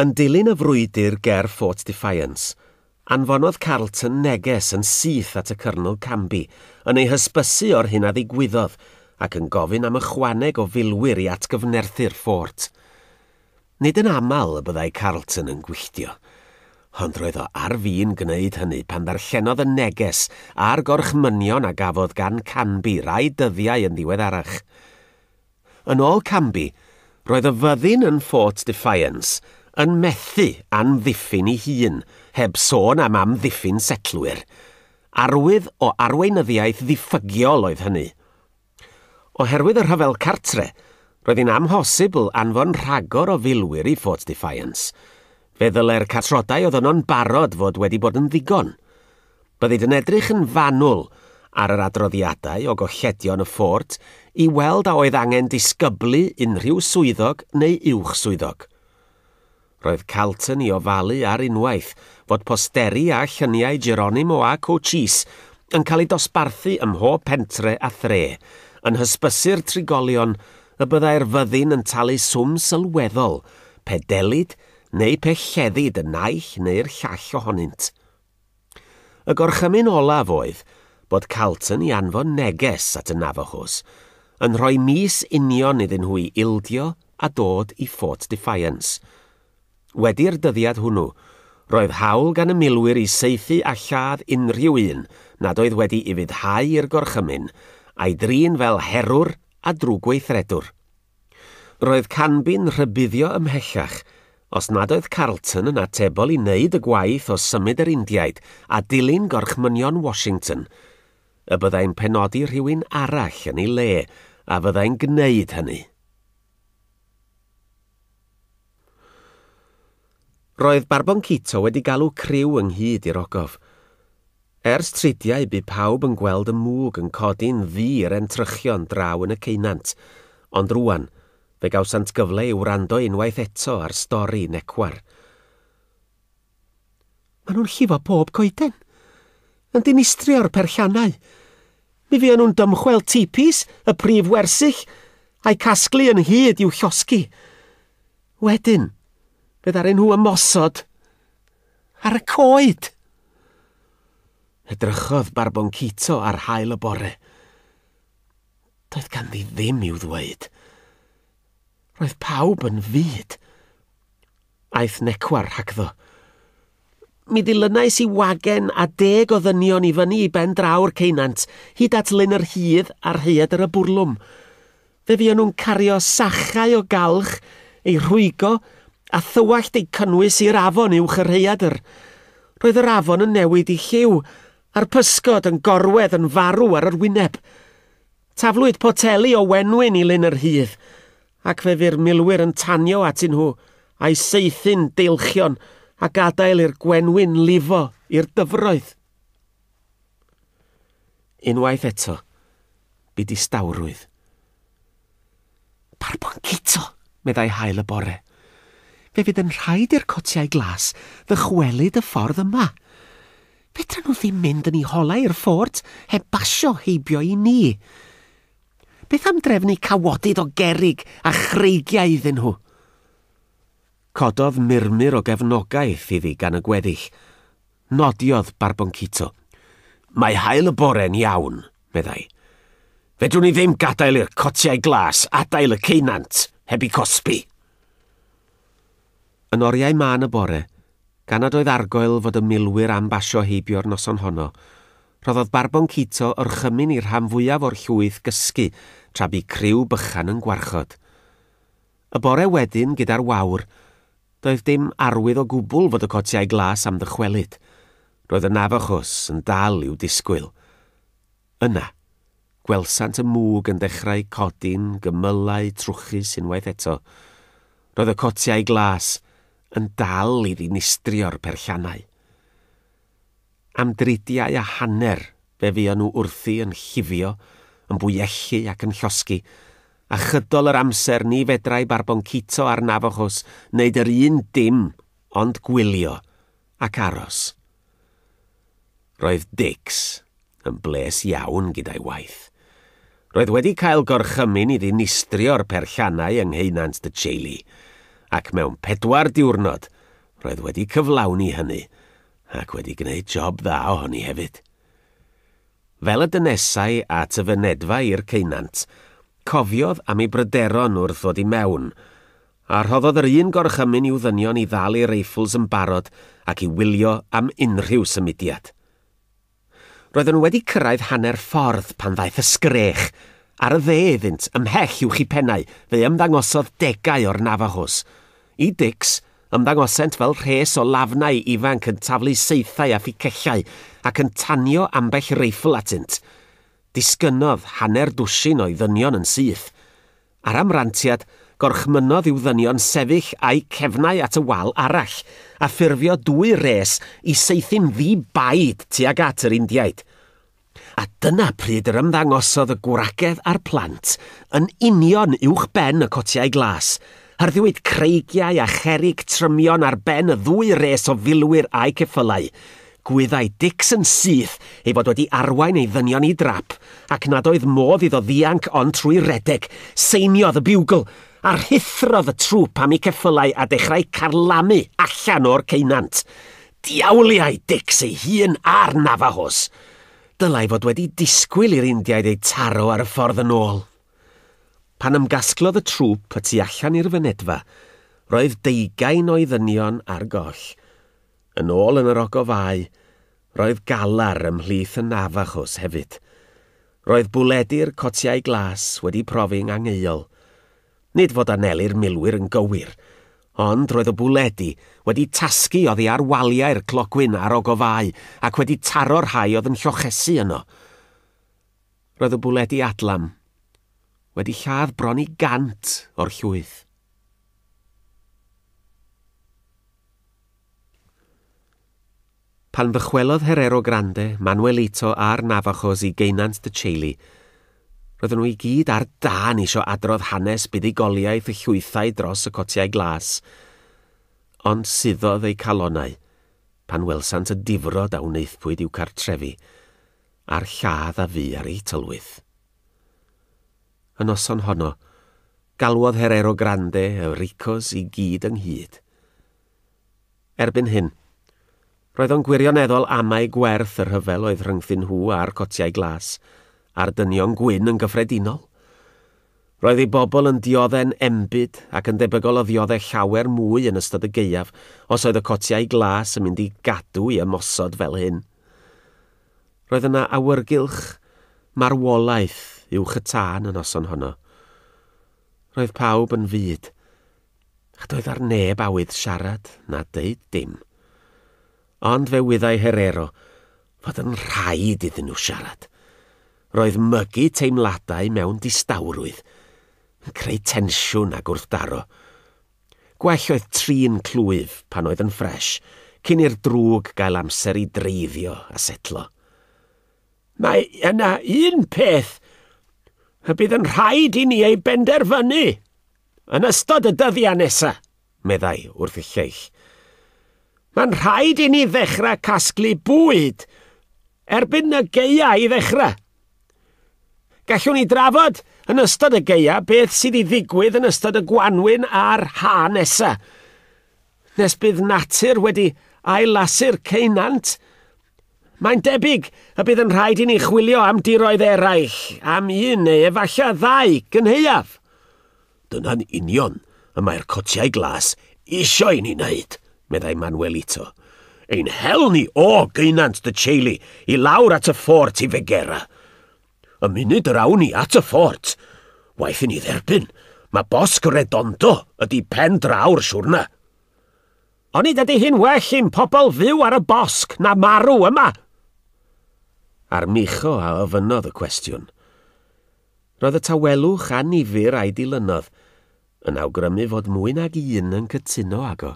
Yn dilyn y frwydr ger Fort Defiance, anfonodd Carleton neges yn syth at y Cyrnol Canby yn ei hysbysu o'r hyn a ddigwyddodd ac yn gofyn am ychwaneg o filwyr i atgyfnerthu'r ffort. Nid yn aml y byddai Carleton yn gwylltio, ond roedd o ar fin gwneud hynny pan ddarllenodd y neges a'r gorchmynion a gafodd gan Canby rai dyddiau yn ddiweddarach. Yn ôl Canby, roedd y fyddin yn Fort Defiance yn methu amddiffyn ei hun, heb sôn am amddiffyn setlwyr. Arwydd o arweinyddiaeth ddiffygiol oedd hynny. Oherwydd y rhyfel cartre, roedd hi'n amhosibl anfon rhagor o filwyr i Fort Defiance. Fe ddylai'r catrodau oedd yno'n barod fod wedi bod yn ddigon. Byddid yn edrych yn fanwl ar yr adroddiadau o golledion y ffort i weld a oedd angen disgyblu unrhyw swyddog neu uwch swyddog. Roedd Carleton i ofalu ar unwaith fod posteri a lluniau Geronimo a Cochise yn cael eu dosbarthu ym mhob pentre a thre, yn hysbysu'r trigolion y byddai'r fyddin yn talu swm sylweddol, pe delid neu pe lleddid y naill neu'r llall ohonynt. Y gorchymyn olaf oedd bod Carleton i anfon neges at y Navajos, yn rhoi mis union iddyn nhw i ildio a dod i Fort Defiance. Wedi'r dyddiad hwnnw, roedd hawl gan y milwyr i saethu a lladd unrhyw un nad oedd wedi ufuddhau i'r gorchymyn, a'i drin fel herwr a drwgweithredwr. Roedd Canby'n rhybuddio ymhellach os nad oedd Carleton yn atebol i wneud y gwaith o symud yr Indiaid a dilyn gorchmynion Washington, y byddai'n penodi rhywun arall yn ei le a fyddai'n gwneud hynny. Roedd Barboncito wedi galw criw ynghyd i'r ogof. Ers tridiau bu pawb yn gweld y mwg yn codi'n ddu i'r entrychion draw yn y ceunant, ond rwan, fe gawsant gyfle i wrando unwaith eto ar stori Necwar. Maen nhw'n llifo pob coeden, yn dinistrio'r perllannau. Mi fuon nhw'n dymchwel tipis, y prif wersyll, a'i casglu ynghyd i'w llosgi. Wedyn, fe ddaru nhw ymosod ar y coed. Edrychodd Barboncito ar haul y bore. Doedd ganddi ddim i'w ddweud. Roedd pawb yn fud. Aeth Necwar rhagddo. Mi ddilynais i wagen a 10 o ddynion i fyny i ben draw'r ceunant, hyd at Lyn yr Hydd a'r rhaeadr y bwrlwm. Fe fuon nhw'n cario sachau o galch, ei rhwygo, a thywallt eu cynnwys i'r afon uwch y rhaeadr. Roedd yr afon yn newid i lliw, a'r pysgod yn gorwedd yn farw ar yr wyneb. Taflwyd poteli o wenwyn i Lyn yr Hydd, ac fe fu'r milwyr yn tanio atyn nhw, a'i saethu'n deilchion a gadael i'r gwenwyn lifo i'r dyfroedd. Unwaith eto, bu distawrwydd. Barboncito, meddai haul y bore. Fe fydd yn rhaid i'r cotiau glas ddychwelyd y ffordd yma. Fedran nhw ddim mynd yn eu holau i'r ffort heb basio heibio i ni. Beth am drefnu cawodydd o gerrig a chreigiau iddyn nhw? Cododd murmur o gefnogaeth iddi gan y gweddill. Nodiodd Barboncito. Mae haul y bore'n iawn, meddai. Fedrwn ni ddim gadael i'r cotiau glas adael y ceunant heb eu cosbi. Yn oriau mân y bore, gan nad oedd argoel fod y milwyr am basio heibio'r noson honno, rhoddodd Barboncito orchymyn i'r rhan fwyaf o'r llwyth gysgu tra bu criw bychan yn gwarchod. Y bore wedyn gyda'r wawr, doedd dim arwydd o gwbl fod y cotiau glas am ddychwelyd. Roedd y Navajos yn dal i'w disgwyl. Yna, gwelsant y mwg yn dechrau codi'n gymylau trwchus unwaith eto. Roedd y cotiau glas yn dal i ddinistrio'r perllannau. Am dridiau a hanner fe fuon nhw wrthi yn llifio, yn bwyellu ac yn llosgi, a chydol yr amser ni fedrai Barboncito a'r Navajos wneud yr un dim ond gwylio ac aros. Roedd Dix yn bles iawn gyda'i waith. Roedd wedi cael gorchymyn i ddinistrio'r perllannau yng ngheunant de Chaylee, Ac mewn 4 diwrnod, roedd wedi cyflawni hynny, ac wedi gwneud job dda ohoni hefyd. Fel y dynesau at y fynedfa i'r ceunant, cofiodd am ei bryderon wrth ddod i mewn, a rhoddodd yr un gorchymyn i'w ddynion i ddal ei reiffls yn barod ac i wylio am unrhyw symudiad. Roedden nhw wedi cyrraedd hanner ffordd pan ddaeth y sgrech. Ar y dde iddynt, ymhell uwch eu pennau, fe ymddangosodd degau o'r Navajos. I Dix, ymddangosent fel rhes o lafnau ifanc yn taflu saethau a fficellau ac yn tanio ambell reiffl atynt. Disgynnodd hanner dwsin o'i ddynion yn syth. Ar amrantiad, gorchmynnodd i'w ddynion sefyll a'u cefnau at y wal arall, a ffurfio 2 res i saethu'n ddi-baid tuag at yr Indiaid. A dyna pryd yr ymddangosodd y gwragedd a'r plant yn union uwch ben y cotiau glas. Hyrddiwyd creigiau a cherig trymion ar ben y 2 res o filwyr a'u ceffylau. Gwyddai Dix yn syth ei fod wedi arwain ei ddynion i drap, ac nad oedd modd iddo ddianc ond trwy redeg. Seiniodd y biwgl, a rhuthrodd y trwp am eu ceffylau a dechrau carlamu allan o'r ceunant. Diawliai Dix ei hun a'r Navajos. Dylai fod wedi disgwyl i'r Indiaid eu taro ar y ffordd yn ôl. Pan ymgasglodd y trwp y tu allan i'r fynedfa, roedd 20 o'i ddynion ar goll. Yn ôl yn yr ogofau, roedd galar ymhlith y Navajos hefyd. Roedd bwledi'r cotiau glas wedi profi'n angheuol. Nid fod anelu'r milwyr yn gywir, ond roedd y bwledi wedi tasgu oddi ar waliau'r clogwyn a'r ogofau ac wedi taro'r rhai oedd yn llochesu yno. Roedd y bwledi adlam wedi lladd bron i 100 o'r llwyth. Pan ddychwelodd Herrero Grande, Manuelito a'r Navajos i geunant de Chile, roedden nhw i gyd ar dân isio adrodd hanes buddugoliaeth y llwythau dros y cotiau glas, ond suddodd eu calonnau pan welsant y difrod a wnaethpwyd i'w cartrefi a'r lladd a fu ar eu tylwyth. Y noson honno, galwodd Herrero Grande y Ricos i gyd ynghyd. Erbyn hyn, roedd o'n gwirioneddol amau gwerth yr rhyfel oedd rhyngthyn nhw a'r cotiau glas, a'r dynion gwyn yn gyffredinol. Roedd ei bobl yn diodde'n enbyd ac yn debygol o ddioddau llawer mwy yn ystod y gaeaf os oedd y cotiau glas yn mynd i gadw i ymosod fel hyn. Roedd yna awyrgylch marwolaeth uwch y tân y noson honno. Roedd pawb yn fud, a doedd ar neb awydd siarad na deud dim. Ond fe wyddai Herrero fod yn rhaid iddyn nhw siarad. Roedd mygu teimladau mewn distawrwydd, yn creu tensiwn a gwrthdaro. Gwell oedd trin clwyf pan oedd yn ffres, cyn i'r drwg gael amser i dreiddio a setlo. Mae yna un peth y bydd yn rhaid i ni ei benderfynu yn ystod y dyddiau nesa, meddai wrth y lleill. Mae'n rhaid i ni ddechrau casglu bwyd erbyn y gaea i ddechrau. Gallwn ni drafod yn ystod y gaea beth sydd i ddigwydd yn ystod y gwanwyn a'r ha nesa. Nes bydd natur wedi ailasu'r ceunant, mae'n debyg y bydd yn rhaid i ni chwilio am diroedd eraill, am un neu efallai 2 gynhaeaf. Dyna'n union y mae'r cotiau glas isio i ni wneud, meddai Manuelito. Ein hel ni o geunant de Chile i lawr at y ffort i Fegera. Y munud yr awn ni at y ffort, waeth i ni dderbyn, mae Bosque Redondo ydi pen draw'r siwrna. Onid ydy hi'n well i'n pobl fyw ar y bosg na marw yma? Armijo a ofynnodd y cwestiwn. Roedd y tawelwch a nifyr a'i dilynodd, yn awgrymu fod mwy nag un yn cytuno ago.